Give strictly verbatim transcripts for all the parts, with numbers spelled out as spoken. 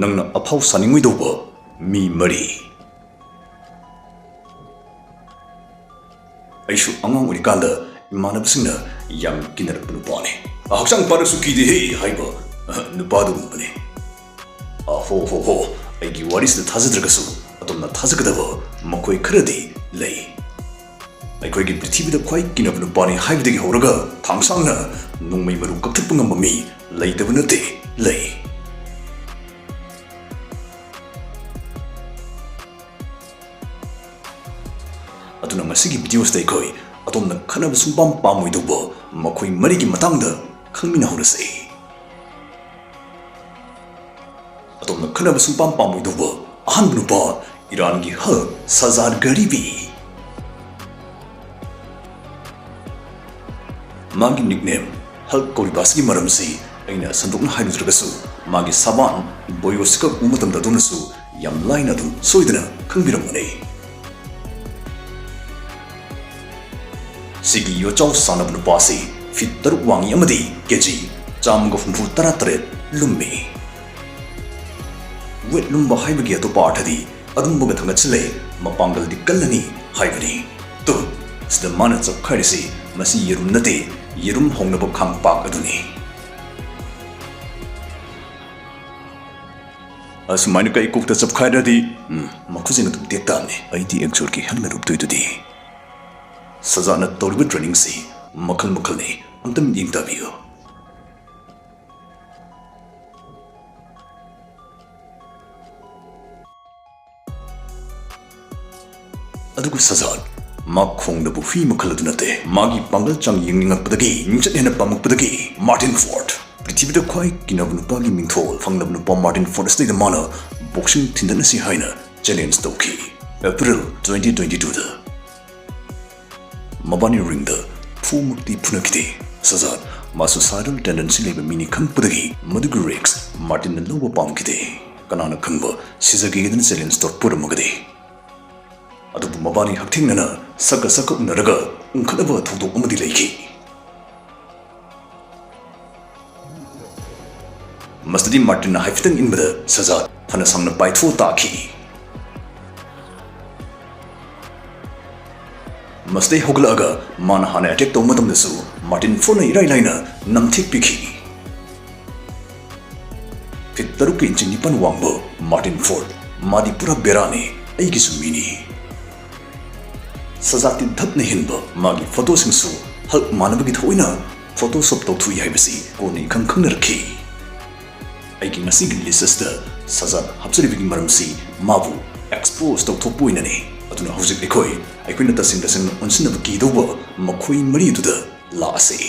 ꯅꯪꯅ ꯑꯐꯥꯎ ꯁꯥꯅꯤꯡꯉꯣꯏꯗꯧꯕ ꯃꯤ ꯃꯔꯤ꯫ ꯑꯩꯁꯨ ꯑꯉꯥꯡ ꯑꯣꯏꯔꯤꯀꯥꯟꯗ ꯏꯃꯥꯟꯅꯕꯁꯤꯡꯅ ꯌꯥꯝ ꯀꯤꯅꯔꯛꯄ ꯅꯨꯄꯥꯅꯤ꯫ "ꯍꯛꯆꯥꯡ ꯐꯔꯁꯨ ꯀꯤꯗꯦꯍꯦ" ꯍꯥꯏꯕ ꯅꯨꯄꯥꯗꯨꯒꯨꯝꯕꯅꯤ꯫ ꯑꯍꯣ ꯍꯣ ꯍꯣ, ꯑꯩꯒꯤ ꯋꯥꯔꯤꯁꯤꯗ ꯊꯥꯖꯗ꯭ꯔꯒꯁꯨ ꯑꯗꯣꯝꯅ ꯊꯥꯖꯒꯗꯕ ꯃꯈꯣꯏ ꯈꯔꯗꯤ ꯂꯩ꯫ ꯑꯩꯈꯣꯏꯒꯤ ꯄ꯭ꯔꯤꯊꯤꯕꯤꯗ ꯈ꯭ꯋꯥꯏ ꯀꯤꯅꯕ ꯅꯨꯄꯥꯅꯤ ꯍꯥꯏꯕꯗꯒꯤ ꯍꯧꯔꯒ ꯊꯥꯡ ꯁꯥꯡꯅ ꯅꯣꯡꯃꯩ ꯃꯔꯨ ꯀꯛꯊꯠꯄ ꯉꯝꯕ ꯃꯤ ꯂꯩꯇꯕ ꯅꯠꯇꯦ, ꯂꯩ꯫ ꯑꯗꯨꯅ ꯉꯁꯤꯒꯤ ꯚꯤꯗꯤꯑꯣꯁꯤꯗ ꯑꯩꯈꯣꯏ ꯑꯗꯣꯝꯅ ꯈꯟꯅꯕ ꯁꯨꯡꯄꯥꯝ ꯄꯥꯝꯃꯣꯏꯗꯧꯕ ꯃꯈꯣꯏ ꯃꯔꯤꯒꯤ ꯃꯇꯥꯡꯗ ꯈꯪꯃꯤꯟꯅꯍꯧꯔꯁꯤ꯫ ꯑꯗꯣꯝꯅ ꯈꯟꯅꯕ ꯁꯨꯡꯄꯥꯝ ꯄꯥꯝꯃꯣꯏꯗꯧꯕ ꯑꯍꯥꯟꯕ ꯅꯨꯄꯥ, ꯏꯔꯥꯟꯒꯤ ꯍꯜꯛ ꯁꯖꯥꯗ ꯒꯔꯤꯕꯤ꯫ ꯃꯥꯒꯤ ꯅꯤꯛꯅꯦꯝ ꯍꯜꯛ ꯀꯧꯔꯤꯕ ꯑꯁꯤꯒꯤ ꯃꯔꯝꯁꯤ ꯑꯩꯅ ꯁꯟꯗꯣꯛꯅ ꯍꯥꯏꯔꯨꯗ꯭ꯔꯒꯁꯨ, ꯃꯥꯒꯤ ꯁꯕꯥꯟ ꯕꯣꯌꯣꯁꯤꯀ ꯎꯕ ꯃꯇꯝꯗ ꯑꯗꯣꯝꯅꯁꯨ ꯌꯥꯝ ꯂꯥꯏꯅ ꯑꯗꯨꯝ ꯁꯣꯏꯗꯅ ꯈꯪꯕꯤꯔꯝꯒꯅꯤ꯫ ꯁꯤꯒꯤ ꯌꯣꯠꯆꯥꯎ ꯁꯥꯟꯅꯕ ꯅꯨꯄꯥꯁꯤ ꯐꯤꯠ ꯇꯔꯨꯛ ꯋꯥꯡꯏ ꯑꯃꯗꯤ ꯀꯦꯖꯤ ꯆꯥꯝꯃꯒ ꯍꯨꯝꯐꯨ ꯇꯔꯥ ꯇꯔꯦꯠ ꯂꯨꯝꯃꯤ꯫ ꯋꯦꯠ ꯂꯨꯝꯕ ꯍꯥꯏꯕꯒꯤ ꯑꯇꯣꯞꯄ ꯑꯥꯔꯊꯗꯤ ꯑꯔꯨꯝꯕꯒ ꯊꯥꯡꯒꯠꯁꯤꯜꯂꯦ, ꯃꯄꯥꯡꯒꯜꯗꯤ ꯀꯜꯂꯅꯤ ꯍꯥꯏꯕꯅꯤ꯫ ꯇꯨ, ꯁꯤꯗ ꯃꯥꯅ ꯆꯞꯈꯥꯏꯔꯤꯁꯤ ꯃꯁꯤ ꯌꯦꯔꯨꯝ ꯅꯠꯇꯦ, ꯌꯦꯔꯨꯝ ꯍꯧꯅꯕ ꯈꯥꯡꯄꯥꯛ ꯑꯗꯨꯅꯤ꯫ ꯑꯁꯨꯃꯥꯏꯅ ꯀꯩ ꯀꯣꯛꯇ ꯆꯞꯈꯥꯏꯔꯗꯤ, ꯎꯝ, ꯃꯈꯨꯠꯁꯤꯡ ꯑꯗꯨꯝ ꯇꯦꯛ ꯇꯥꯕꯅꯤ꯫ ꯑꯩꯗꯤ ꯑꯦꯛꯖꯣꯔꯒꯤ ꯍꯦꯜꯃꯦꯠ ꯎꯞꯇꯣꯏꯗꯨꯗꯤ꯫ ꯁꯖꯥꯠꯅ ꯇꯧꯔꯤꯕ ꯇ꯭ꯔꯦꯅꯤꯡꯁꯤ ꯃꯈꯜ ꯃꯈꯜꯅꯤ꯫ ꯑꯝꯇ ꯃꯤꯠꯌꯦꯡ ꯇꯥꯕꯤꯌꯨ꯫ ꯑꯗꯨꯒ ꯁꯖꯥꯠ, ꯃꯥ ꯈꯣꯡꯗꯕꯨ ꯍꯨꯏ ꯃꯈꯜ ꯑꯗꯨ ꯅꯠꯇꯦ꯫ ꯃꯥꯒꯤ ꯄꯥꯡꯒꯜ ꯆꯥꯡ ꯌꯦꯡꯅꯤꯡꯉꯛꯄꯗꯒꯤ, ꯃꯤꯡꯆꯠ ꯍꯦꯟꯅ ꯄꯥꯝꯃꯛꯄꯗꯒꯤ, ꯃꯥꯔꯇꯤꯟ ꯐꯣꯔꯠ, ꯄ꯭ꯔꯤꯊꯤꯕꯤꯗ ꯈ꯭ꯋꯥꯏ ꯀꯤꯅꯕ ꯅꯨꯄꯥꯒꯤ ꯃꯤꯡꯊꯣꯜ ꯐꯪꯂꯕ ꯅꯨꯄꯥ ꯃꯥꯔꯇꯤꯟ ꯐꯣꯔꯠ ꯑꯁꯤꯗ ꯃꯥꯅ ꯕꯣꯛꯁꯤꯡ ꯊꯤꯟꯗꯠꯅꯁꯤ ꯍꯥꯏꯅ ꯆꯦꯂꯦꯟꯖ ꯇꯧꯈꯤ꯫ April twenty twenty twoꯗ꯫ ꯃꯕꯥꯅꯤ ꯔꯤꯡꯗ ꯐꯨꯃꯛꯇꯤ ꯐꯨꯅꯈꯤꯗꯦ꯫ ꯁꯖꯥꯠ, ꯃꯥꯁꯨ ꯁꯥꯏꯗꯜ ꯇꯦꯟꯗꯦꯟꯁꯤ ꯂꯩꯕ ꯃꯤꯅꯤ ꯈꯪꯂꯛꯄꯗꯒꯤ ꯃꯗꯨꯒꯤ ꯔꯤꯛꯁ ꯃꯥꯔꯇꯤꯟꯅ ꯂꯧꯕ ꯄꯥꯝꯈꯤꯗꯦ꯫ ꯀꯅꯥꯅ ꯈꯪꯕ, ꯁꯤꯖꯒꯦꯗꯅ ꯆꯦꯂꯦꯟꯖ ꯇꯧꯔꯛꯄ ꯑꯣꯏꯔꯝꯃꯒꯗꯤ꯫ ꯑꯗꯨꯕꯨ ꯃꯕꯥꯅꯤ ꯍꯛꯊꯦꯡꯅꯅ ꯁꯛꯀ ꯁꯛꯀ ꯎꯅꯔꯒ ꯎꯪꯈꯠꯅꯕ ꯊꯧꯗꯣꯛ ꯑꯃꯗꯤ ꯂꯩꯈꯤ꯫ ꯃꯁꯤꯗꯤ ꯃꯥꯔꯇꯤꯟꯅ ꯍꯥꯏꯐꯦꯠꯇꯪ ꯏꯟꯕꯗ ꯁꯖꯥꯠ ꯐꯅ ꯁꯥꯡꯅ ꯄꯥꯏꯊꯣꯛꯑ ꯇꯥꯈꯤ꯫ ꯃꯁꯤꯗꯩ ꯍꯧꯒꯠꯂꯛꯑꯒ ꯃꯥꯅ ꯍꯥꯟꯅ ꯑꯦꯇꯦꯛ ꯇꯧꯕ ꯃꯇꯝꯗꯁꯨ ꯃꯥꯔꯇꯤꯟ ꯐꯣꯔꯗꯅ ꯏꯔꯥꯏ ꯂꯥꯏꯅ ꯅꯝꯊꯦꯛꯄꯤꯈꯤ꯫ ꯐꯤꯠ ꯇꯔꯨꯛꯀ ꯏꯟꯆꯤ ꯅꯤꯄꯥꯟ ꯋꯥꯡꯕ ꯃꯥꯔꯇꯤꯟ ꯐꯣꯔꯗ, ꯃꯥꯗꯤ ꯄꯨꯔꯥ ꯕꯦꯔꯥꯅꯤ, ꯑꯩꯒꯤꯁꯨ ꯃꯤꯅꯤ꯫ ꯁꯖꯥꯠꯇꯤ ꯙꯞꯅ ꯍꯦꯟꯕ ꯃꯥꯒꯤ ꯐꯣꯇꯣꯁꯤꯡꯁꯨ ꯍꯜꯛ ꯃꯥꯟꯅꯕꯒꯤ ꯊꯑꯣꯏꯅ ꯐꯣꯇꯣꯁꯣꯞ ꯇꯧꯊꯣꯛꯏ ꯍꯥꯏꯕꯁꯤ ꯀꯣꯟꯅ ꯏꯈꯪ ꯈꯪꯅꯔꯛꯈꯤ꯫ ꯑꯩꯒꯤ ꯉꯁꯤꯒꯤ ꯂꯤꯁ ꯑꯁꯤꯗ ꯁꯖꯥꯠ ꯍꯥꯞꯆꯔꯤꯕꯒꯤ ꯃꯔꯝꯁꯤ ꯃꯥꯕꯨ ꯑꯦꯛꯁꯄꯣꯖ ꯇꯧꯊꯣꯛꯄ ꯑꯣꯏꯅꯅꯤ꯫ ꯑꯗꯨꯅ ꯍꯧꯖꯤꯛ ꯑꯩꯈꯣꯏ, ꯑꯩꯈꯣꯏꯅ ꯇꯁꯦꯡ ꯇꯁꯦꯡꯅ ꯑꯣꯟꯁꯤꯟꯅꯕ ꯀꯤꯗꯧꯕ ꯃꯈꯣꯏ ꯃꯔꯤꯗꯨꯗ ꯂꯥꯛꯑꯁꯤ꯫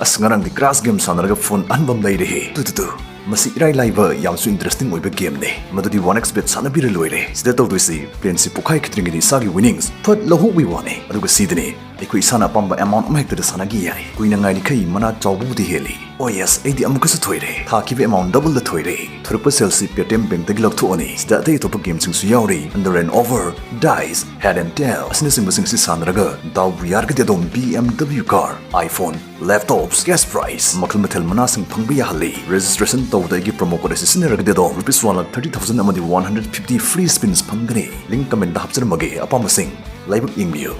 ꯑꯁ, ꯉꯔꯥꯡꯗꯤ ꯀ꯭ꯔꯥꯁ ꯒꯦꯝ ꯁꯥꯟꯅꯔꯒ ꯐꯣꯟ ꯑꯍꯟꯕ ꯑꯃ ꯂꯩꯔꯦꯍꯦ꯫ Two, two, two. ꯃꯁꯤ ꯏꯔꯥꯏ ꯂꯥꯏꯕ, ꯌꯥꯝꯁꯨ ꯏꯟꯇꯔꯦꯁꯇꯤꯡ ꯑꯣꯏꯕ ꯒꯦꯝꯅꯦ꯫ ꯃꯗꯨꯗꯤ ꯋꯥꯟ ꯑꯦꯛꯁ ꯕꯦꯠ ꯁꯥꯟꯅꯕꯤꯔ ꯂꯣꯏꯔꯦ꯫ ꯁꯤꯗ ꯇꯧꯗꯣꯏꯁꯤ, ꯄ꯭ꯂꯦꯟꯁꯤ ꯄꯣꯛꯈꯥꯏꯈꯤꯗ꯭ꯔꯤꯉꯩꯗ ꯏꯁꯥꯒꯤ ꯋꯤꯅꯤꯡꯁ ꯐꯠ ꯂꯧꯍꯧꯕꯒꯤ ꯋꯥꯅꯦ꯫ ꯑꯗꯨꯒ ꯁꯤꯗꯅꯦ, ꯑꯩꯈꯣꯏ ꯏꯁꯥꯅ ꯑꯄꯥꯝꯕ ꯑꯦꯃꯥꯎꯟꯠ ꯑꯃ ꯍꯦꯛꯇꯗ ꯁꯥꯟꯅꯈꯤ ꯌꯥꯏ꯫ ꯀꯨꯏꯅ ꯉꯥꯏꯔꯤꯈꯩ ꯃꯅꯥ ꯆꯥꯎꯕꯕꯨꯗꯤ ꯍꯦꯜꯂꯤ꯫ ꯑꯣ ꯌꯦꯁ, ꯑꯩꯗꯤ ꯑꯃꯨꯛꯀꯁꯨ ꯊꯣꯏꯔꯦ꯫ ꯊꯥꯈꯤꯕ ꯑꯦꯃꯥꯎꯟꯠ ꯗꯕꯜꯗ ꯊꯣꯏꯔꯦ꯫ ꯊꯣꯔꯛꯄ ꯁꯦꯜꯁꯤ ꯄꯦꯇꯤꯑꯦꯝ ꯕꯦꯡꯛꯇꯒꯤ ꯂꯧꯊꯣꯛꯑꯅꯤ꯫ ꯁꯤꯗ ꯑꯇꯩ ꯑꯇꯣꯞꯄ ꯒꯦꯝꯁꯤꯡꯁꯨ ꯌꯥꯎꯔꯤ, under and over, dice, head and tail ꯑꯁꯤꯅꯆꯤꯡꯕꯁꯤꯡ ꯑꯁꯤ ꯁꯥꯟꯅꯔꯒ ꯗꯥꯎꯕꯨ ꯌꯥꯔꯒꯗꯤ ꯑꯗꯣꯝ B M W car, iPhone, laptops, cash prize ꯃꯈꯜ ꯃꯊꯦꯜ ꯃꯅꯥꯁꯤꯡ ꯐꯪꯕ ꯌꯥꯍꯜꯂꯤ꯫ ꯔꯦꯖꯤꯁꯇ꯭ꯔꯦꯁꯟ ꯇꯧꯕꯗ ꯑꯩꯒꯤ ꯄ꯭ꯔꯣꯃꯣ ꯀꯣꯗ ꯑꯁꯤ ꯁꯤꯖꯤꯟꯅꯔꯒꯗꯤ ꯑꯗꯣꯝ rupees one lakh thirty thousand ꯑꯃꯗꯤ ꯋꯥꯟ ꯍꯟꯗ꯭ꯔꯦꯠ ꯐꯤꯐꯇꯤ ꯐ꯭ꯔꯤ ꯁ꯭ꯄꯤꯟꯁ ꯐꯪꯒꯅꯤ꯫ ꯂꯤꯡꯛ ꯀꯃꯦꯟꯠꯇ ꯍꯥꯞꯆꯔꯝꯃꯒꯦ, ꯑꯄꯥꯝꯕꯁꯤꯡ ꯂꯥꯏꯕꯛ ꯌꯦꯡꯕꯤꯌꯨ꯫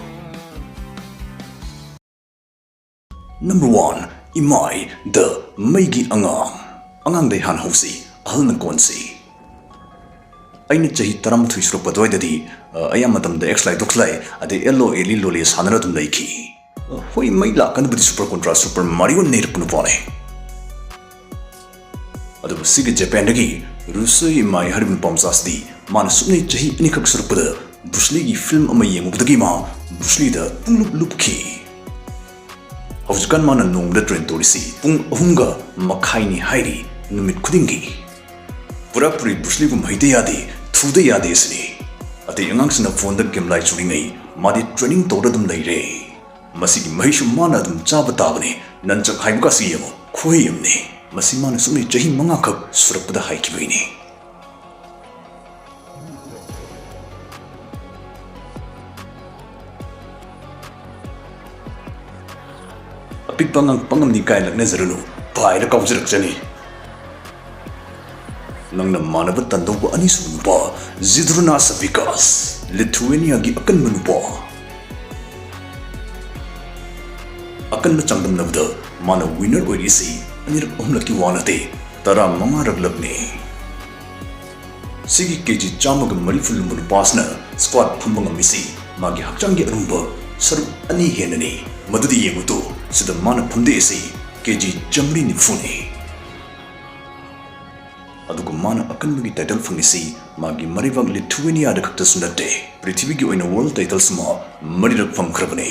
ꯅꯝꯕꯔ ꯋꯥꯟ, ꯏꯃꯥꯏ ꯗ ꯃꯩꯒꯤ ꯑꯉꯥꯡ꯫ ꯑꯉꯥꯡꯗꯩ ꯍꯥꯟꯅ ꯍꯧꯁꯤ, ꯑꯍꯜꯅ ꯀꯣꯟꯁꯤ꯫ ꯑꯩꯅ ꯆꯍꯤ ꯇꯔꯥꯃꯥꯊꯣꯏ ꯁꯨꯔꯛꯄ ꯑꯗꯨꯋꯥꯏꯗꯗꯤ, ꯑ, ꯑꯌꯥꯝꯕ ꯃꯇꯝꯗ ꯑꯦꯛꯁ ꯂꯥꯏ ꯗꯣꯛꯁ ꯂꯥꯏ ꯑꯗꯩ ꯑꯦꯜ ꯑꯣ ꯑꯦꯜ ꯏ ꯂꯣꯂꯦ ꯁꯥꯟꯅꯔ ꯑꯗꯨꯝ ꯂꯩꯈꯤ꯫ ꯑ, ꯍꯣꯏ, ꯃꯩ ꯂꯥꯛꯀꯥꯟꯗꯕꯨꯗꯤ ꯁꯨꯄꯔ ꯀꯣꯟꯇ꯭ꯔꯥ, ꯁꯨꯄꯔ ꯃꯥꯔꯤꯑꯣ ꯅꯩꯔꯛꯄ ꯅꯨꯄꯥꯅꯦ꯫ ꯑꯗꯨꯕꯨ ꯁꯤꯒꯤ ꯖꯄꯥꯟꯗꯒꯤ ꯔꯨꯁꯣꯏ ꯏꯃꯥꯏ ꯍꯥꯏꯔꯤꯕ ꯅꯨꯄꯥ ꯃꯆꯥꯁꯤꯗꯤ ꯃꯥꯅ ꯁꯨꯞꯅꯩ ꯆꯍꯤ ꯑꯅꯤꯈꯛ ꯁꯨꯔꯛꯄꯗ ꯕ꯭ꯔꯨꯁꯂꯤꯒꯤ ꯐꯤꯜꯝ ꯑꯃ ꯌꯦꯡꯉꯨꯕꯗꯒꯤ ꯃꯥ ꯕ꯭ꯔꯨꯁꯂꯤꯗ ꯄꯨꯡꯂꯨꯞ ꯂꯨꯞꯈꯤ꯫ ꯍꯧꯖꯤꯛꯀꯥꯟ ꯃꯥꯅ ꯅꯣꯡꯃꯗ ꯇ꯭ꯔꯦꯟ ꯇꯧꯔꯤꯁꯤ ꯄꯨꯡ ꯑꯍꯨꯝꯒ ꯃꯈꯥꯏꯅꯤ ꯍꯥꯏꯔꯤ, ꯅꯨꯃꯤꯠ ꯈꯨꯗꯤꯡꯒꯤ꯫ ꯄꯨꯔꯥ ꯄꯨꯔꯤ ꯕ꯭ꯔꯨꯁꯂꯤꯒꯨꯝ ꯍꯩꯇ ꯌꯥꯗꯦ, ꯊꯨꯗ ꯌꯥꯗꯦ ꯁꯤꯅꯤ꯫ ꯑꯇꯩ ꯑꯉꯥꯡꯁꯤꯡꯅ ꯐꯣꯟꯗ ꯒꯦꯝ ꯂꯥꯏ ꯆꯨꯔꯤꯉꯩ ꯃꯥꯗꯤ ꯇ꯭ꯔꯦꯅꯤꯡ ꯇꯧꯔ ꯑꯗꯨꯝ ꯂꯩꯔꯦ꯫ ꯃꯁꯤꯒꯤ ꯃꯍꯩꯁꯨ ꯃꯥꯅ ꯑꯗꯨꯝ ꯆꯥꯕ ꯇꯥꯕꯅꯤ꯫ ꯅꯟꯆꯛ ꯍꯥꯏꯕꯒꯁꯤ ꯌꯦꯡꯉꯨ, ꯈꯨꯍꯩ ꯑꯃꯅꯤ꯫ ꯃꯁꯤ ꯃꯥꯅ ꯁꯨꯞꯅꯩ ꯆꯍꯤ ꯃꯉꯥꯈꯛ ꯁꯨꯔꯛꯄꯗ ꯍꯥꯏꯈꯤꯕꯩꯅꯤ꯫ ꯑꯄꯤꯛꯄ ꯑꯉꯥꯡ ꯄꯪꯉꯝꯅꯤ ꯀꯥꯏꯅ ꯂꯛꯅꯖꯔꯨꯅꯨ, ꯄꯥꯏꯔ ꯀꯥꯎꯖꯔꯛꯆꯅꯤ꯫ ꯅꯪꯅ ꯃꯥꯟꯅꯕ ꯇꯟꯗꯧꯕ ꯑꯅꯤꯁꯨꯕ ꯅꯨꯄꯥ, ꯖꯤꯗ꯭ꯔꯨꯅꯥ ꯁꯕꯤꯀꯥꯁ, ꯂꯤꯊꯨꯋꯦꯅꯤꯌꯥꯒꯤ ꯑꯀꯟꯕ ꯅꯨꯄꯥ꯫ ꯑꯀꯟꯕ ꯆꯥꯡꯗꯝꯅꯕꯗ ꯃꯥꯅ ꯋꯤꯅꯔ ꯑꯣꯏꯔꯤꯁꯤ ꯑꯅꯤꯔꯛ ꯑꯍꯨꯝꯂꯛꯀꯤ ꯋꯥ ꯅꯠꯇꯦ, ꯇꯔꯥꯃꯉꯥꯔꯛꯂꯛꯅꯤ꯫ ꯁꯤꯒꯤ ꯀꯦ ꯖꯤ ꯆꯥꯝꯃꯒ ꯃꯔꯤꯐꯨ ꯂꯨꯝꯕ ꯅꯨꯄꯥꯁꯤꯅ ꯁ꯭ꯀ꯭ꯋꯥꯠ ꯐꯝꯕ ꯉꯝꯃꯤꯁꯤ ꯃꯥꯒꯤ ꯍꯛꯆꯥꯡꯒꯤ ꯑꯔꯨꯝꯕ ꯁꯔꯨꯛ ꯑꯅꯤ ꯍꯦꯟꯅꯅꯤ꯫ ꯃꯗꯨꯗꯤ ꯌꯦꯡꯉꯨ ꯇꯨ, ꯁꯤꯗ ꯃꯥꯅ ꯐꯝꯗꯦꯛꯏꯁꯤ ꯀꯦ ꯖꯤ ꯆꯥꯃꯔꯤ ꯅꯤꯐꯨꯅꯤ꯫ ꯑꯗꯨꯒ ꯃꯥꯅ ꯑꯀꯟꯕꯒꯤ ꯇꯥꯏꯇꯜ ꯐꯪꯉꯤꯁꯤ ꯃꯥꯒꯤ ꯃꯔꯩꯕꯥꯛ ꯂꯤꯊꯨꯋꯦꯅꯤꯌꯥꯗ ꯈꯛꯇꯁꯨ ꯅꯠꯇꯦ, ꯄ꯭ꯔꯤꯊꯤꯕꯤꯒꯤ ꯑꯣꯏꯅ ꯋꯥꯔꯜ ꯇꯥꯏꯇꯜꯁꯤꯃ ꯃꯔꯤꯔꯛ ꯐꯪꯈ꯭ꯔꯕꯅꯤ꯫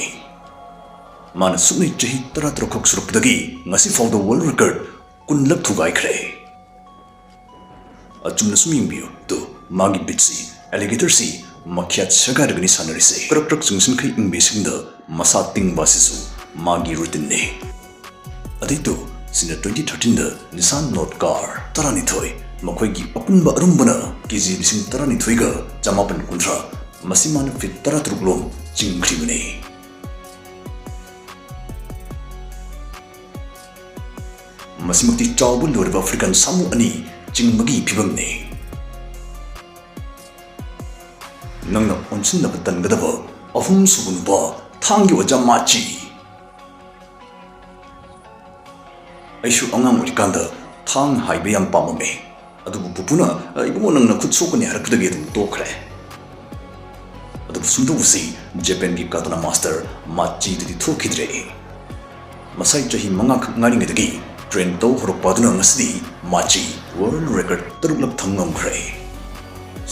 ꯃꯥꯅ ꯁꯨꯞꯅꯩ ꯆꯍꯤ ꯇꯔꯥꯇꯔꯨꯛ ꯈꯛ ꯁꯨꯔꯛꯄꯗꯒꯤ ꯉꯁꯤ ꯐꯥꯎꯗ ꯋꯥꯔꯜ ꯔꯦꯀꯣꯔꯗ ꯀꯨꯟꯂꯛ ꯊꯨꯒꯥꯏꯈ꯭ꯔꯦ꯫ ꯑꯆꯨꯝꯅ ꯁꯨꯝ ꯌꯦꯡꯕꯤꯌꯨ ꯇꯨ, ꯃꯥꯒꯤ ꯕꯤꯠꯁꯤ, ꯑꯦꯂꯤꯒꯦꯇꯔꯁꯤ ꯃꯈ꯭ꯌꯥꯠ ꯁꯦꯒꯥꯏꯔꯒꯅꯤ ꯁꯥꯟꯅꯔꯤꯁꯦ꯫ ꯀ꯭ꯔꯛ ꯀ꯭ꯔꯛ ꯆꯤꯡꯁꯤꯟꯈꯩ ꯏꯪꯕꯤꯁꯤꯡꯗ ꯃꯁꯥ ꯇꯤꯡꯕ ꯑꯁꯤꯁꯨ ꯃꯥꯒꯤ ꯔꯨꯇꯤꯟꯅꯤ꯫ ꯑꯗꯩ ꯇꯨ, ꯁꯤꯅ ꯇ꯭ꯋꯦꯟꯇꯤ ꯊꯥꯔꯇꯤꯟꯗ ꯅꯤꯁꯥꯟ ꯅꯣꯠ ꯀꯥꯔ ꯇꯔꯥꯅꯤꯊꯣꯏ, ꯃꯈꯣꯏꯒꯤ ꯑꯄꯨꯟꯕ ꯑꯔꯨꯝꯕꯅ ꯀꯦ ꯖꯤ ꯂꯤꯁꯤꯡ ꯇꯔꯥꯅꯤꯊꯣꯏꯒ ꯆꯃꯥꯄꯟ ꯀꯨꯟꯊ꯭ꯔꯥ, ꯃꯁꯤ ꯃꯥꯅ ꯐꯤꯠ ꯇꯔꯥꯇꯔꯨꯛ ꯂꯣꯝ ꯆꯤꯡꯈ꯭ꯔꯤꯕꯅꯤ꯫ ꯃꯁꯤꯃꯛꯇꯤ ꯆꯥꯎꯕ ꯂꯣꯏꯔꯕ ꯑꯐ꯭ꯔꯤꯀꯥꯟ ꯁꯥꯃꯨ ꯑꯅꯤ ꯆꯤꯡꯕꯒꯤ ꯐꯤꯕꯝꯅꯤ꯫ ꯅꯪꯅ ꯑꯣꯟꯁꯤꯟꯅꯕ ꯇꯟꯒꯗꯕ ꯑꯍꯨꯝꯁꯨꯕ ꯅꯨꯄꯥ, ꯊꯥꯡꯒꯤ ꯑꯣꯖꯥ ꯃꯥꯆꯤ꯫ ꯑꯩꯁꯨ ꯑꯉꯥꯡ ꯑꯣꯏꯔꯤꯀꯥꯟꯗ ꯊꯥꯡ ꯍꯥꯏꯕ ꯌꯥꯝ ꯄꯥꯝꯃꯝꯃꯤ, ꯑꯗꯨꯕꯨ ꯄꯨꯄꯨꯅ, "ꯏꯕꯨꯡꯉꯣ, ꯅꯪ ꯅꯈꯨꯠ ꯁꯣꯛꯀꯅꯤ" ꯍꯥꯏꯔꯛꯄꯗꯒꯤ ꯑꯗꯨꯝ ꯇꯣꯛꯈ꯭ꯔꯦ꯫ ꯑꯗꯨꯕꯨ ꯁꯨꯝ ꯇꯧꯕꯁꯤ ꯖꯄꯥꯟꯒꯤ ꯀꯥꯇꯥꯅꯥ ꯃꯥꯁꯇꯔ ꯃꯥꯆꯤꯗꯗꯤ ꯊꯣꯛꯈꯤꯗ꯭ꯔꯦ꯫ ꯃꯁꯥꯏ ꯆꯍꯤ ꯃꯉꯥꯈꯛ ꯉꯥꯏꯔꯤꯉꯩꯗꯒꯤ ꯇ꯭ꯔꯦꯟ ꯇꯧ ꯍꯧꯔꯛꯄ ꯑꯗꯨꯅ ꯉꯁꯤꯗꯤ ꯃꯥꯆꯤ ꯋꯥꯔꯜ ꯔꯦꯀꯣꯔꯗ ꯇꯔꯨꯛꯂꯛ ꯊꯝ ꯉꯝꯈ꯭ꯔꯦ꯫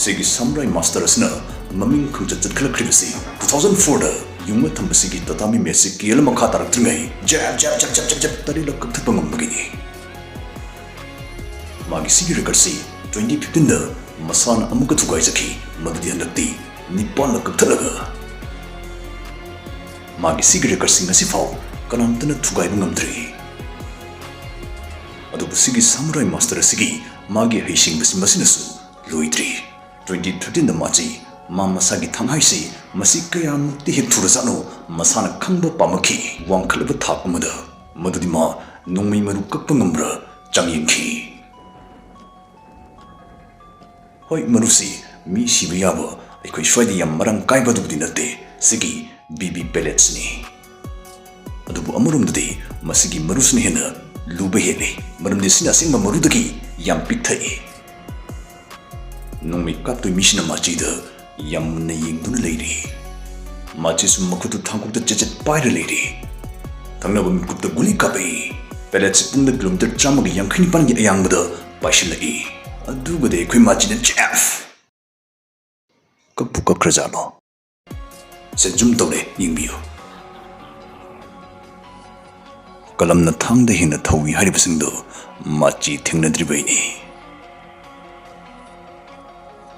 ꯁꯤꯒꯤ ꯁꯥꯃꯨꯔꯥꯏ ꯃꯥꯁꯇꯔ ꯑꯁꯤꯅ ꯃꯃꯤꯡ ꯈꯪꯆꯠ ꯆꯠꯈꯠꯂꯛꯈ꯭ꯔꯤꯕꯁꯤ ꯇꯨ ꯊꯥꯎꯖꯟ ꯐꯣꯔꯗ ꯌꯨꯝꯅ ꯊꯝꯕꯁꯤꯒꯤ ꯇꯇꯥꯃꯤ ꯃꯦꯠꯁꯤ ꯀꯦꯜ ꯃꯈꯥ ꯇꯥꯔꯛꯇ꯭ꯔꯤꯉꯩ ꯖꯦꯞ ꯖꯦꯞ ꯖꯦꯞ ꯖꯦꯞ ꯖꯦꯞ ꯖꯦꯞ ꯇꯔꯦꯠꯂꯛ ꯀꯛꯊꯠꯄ ꯉꯝꯕꯒꯤꯅꯤ꯫ ꯃꯥꯒꯤ ꯁꯤꯒꯤ ꯔꯦꯀꯣꯔꯗꯁꯤ ꯇ꯭ꯋꯦꯟꯇꯤ ꯐꯤꯐꯇꯤꯟꯗ ꯃꯁꯥꯅ ꯑꯃꯨꯛꯀ ꯊꯨꯒꯥꯏꯖꯈꯤ, ꯃꯗꯨꯗꯤ ꯍꯟꯗꯛꯇꯤ ꯅꯤꯄꯥꯟꯂꯛ ꯀꯛꯊꯠꯂꯒ ꯃꯥꯒꯤ ꯁꯤꯒꯤ ꯔꯦꯀꯣꯔꯗꯁꯤ ꯉꯁꯤꯐꯥꯎ ꯀꯅꯥꯝꯇꯅ ꯊꯨꯒꯥꯏꯕ ꯉꯝꯗ꯭ꯔꯤ꯫ ꯑꯗꯨꯕꯨ ꯁꯤꯒꯤ ꯁꯥꯃꯨꯔꯥꯏ ꯃꯥꯁꯇꯔ ꯑꯁꯤꯒꯤ ꯃꯥꯒꯤ ꯍꯩꯁꯤꯡꯕꯁꯤ ꯃꯁꯤꯅꯁꯨ ꯂꯣꯏꯗ꯭ꯔꯤ꯫ ꯇ꯭ꯋꯦꯟꯇꯤ ꯊꯥꯔꯇꯤꯟꯗ ꯃꯥꯆꯤ ꯃꯥ ꯃꯁꯥꯒꯤ ꯊꯥꯡꯍꯥꯏꯁꯤ ꯃꯁꯤ ꯀꯌꯥꯃꯨꯛꯇꯤ ꯍꯦꯛ ꯊꯨꯔꯖꯥꯠꯅꯣ ꯃꯁꯥꯅ ꯈꯪꯕ ꯄꯥꯝꯃꯛꯈꯤ꯫ ꯋꯥꯡꯈꯠꯂꯕ ꯊꯥꯛ ꯑꯃꯗ ꯃꯗꯨꯗꯤ ꯃꯥ ꯅꯣꯡꯃꯩ ꯃꯔꯨ ꯀꯛꯄ ꯉꯝꯕ꯭ꯔꯥ ꯆꯥꯡꯌꯦꯡꯈꯤ꯫ ꯍꯣꯏ, ꯃꯔꯨꯁꯤ ꯃꯤ ꯁꯤꯕ ꯌꯥꯕ ꯑꯩꯈꯣꯏ ꯁ꯭ꯋꯥꯏꯗ ꯌꯥꯝ ꯃꯔꯥꯡ ꯀꯥꯏꯕ ꯑꯗꯨꯕꯨꯗꯤ ꯅꯠꯇꯦ꯫ ꯁꯤꯒꯤ ꯕꯤ ꯕꯤ pelletsꯅꯤ꯫ ꯑꯗꯨꯕꯨ ꯑꯃꯔꯣꯝꯗꯗꯤ ꯃꯁꯤꯒꯤ ꯃꯔꯨꯁꯤꯅ ꯍꯦꯟꯅ ꯂꯨꯕ ꯍꯦꯜꯂꯤ, ꯃꯔꯝꯗꯤ ꯁꯤꯅ ꯑꯁꯦꯡꯕ ꯃꯔꯨꯗꯒꯤ ꯌꯥꯝ ꯄꯤꯛꯊꯩ꯫ ꯅꯣꯡꯃꯩ ꯀꯥꯞꯇꯣꯏ ꯃꯤꯁꯤꯅ ꯃꯥꯆꯤꯗ ꯌꯥꯝ ꯃꯨꯟꯅ ꯌꯦꯡꯗꯨꯅ ꯂꯩꯔꯤ꯫ ꯃꯥꯆꯤꯁꯨ ꯃꯈꯨꯠꯇꯨ ꯊꯥꯡꯀꯨꯞꯇ ꯆꯦꯠ ꯆꯦꯠ ꯄꯥꯏꯔ ꯂꯩꯔꯤ꯫ ꯊꯪꯅꯕ ꯃꯤꯀꯨꯞꯇ ꯒꯨꯂꯤ ꯀꯥꯞꯄꯛꯏ꯫ Pelletsꯁꯤ ꯄꯨꯡꯗ kilometre ꯆꯥꯝꯃꯒ ꯌꯥꯡꯈꯩ ꯅꯤꯄꯥꯟꯒꯤ ꯑꯌꯥꯡꯕꯗ ꯄꯥꯏꯁꯤꯜꯂꯛꯏ꯫ ꯑꯗꯨꯒꯗꯤ ꯑꯩꯈꯣꯏ ꯃꯥꯆꯤꯅ ꯆꯦꯐ! ꯀꯞꯄꯨ ꯀꯞꯈ꯭ꯔꯖꯥꯠꯂꯣ? ꯁꯦ, zoom ꯇꯧꯔꯦ, ꯌꯦꯡꯕꯤꯌꯨ꯫ ꯀꯂꯝꯅ ꯊꯥꯡꯗ ꯍꯦꯟꯅ ꯊꯧꯏ ꯍꯥꯏꯔꯤꯕꯁꯤꯡꯗꯨ ꯃꯥꯆꯤ ꯊꯦꯡꯅꯗ꯭ꯔꯤꯕꯩꯅꯤ꯫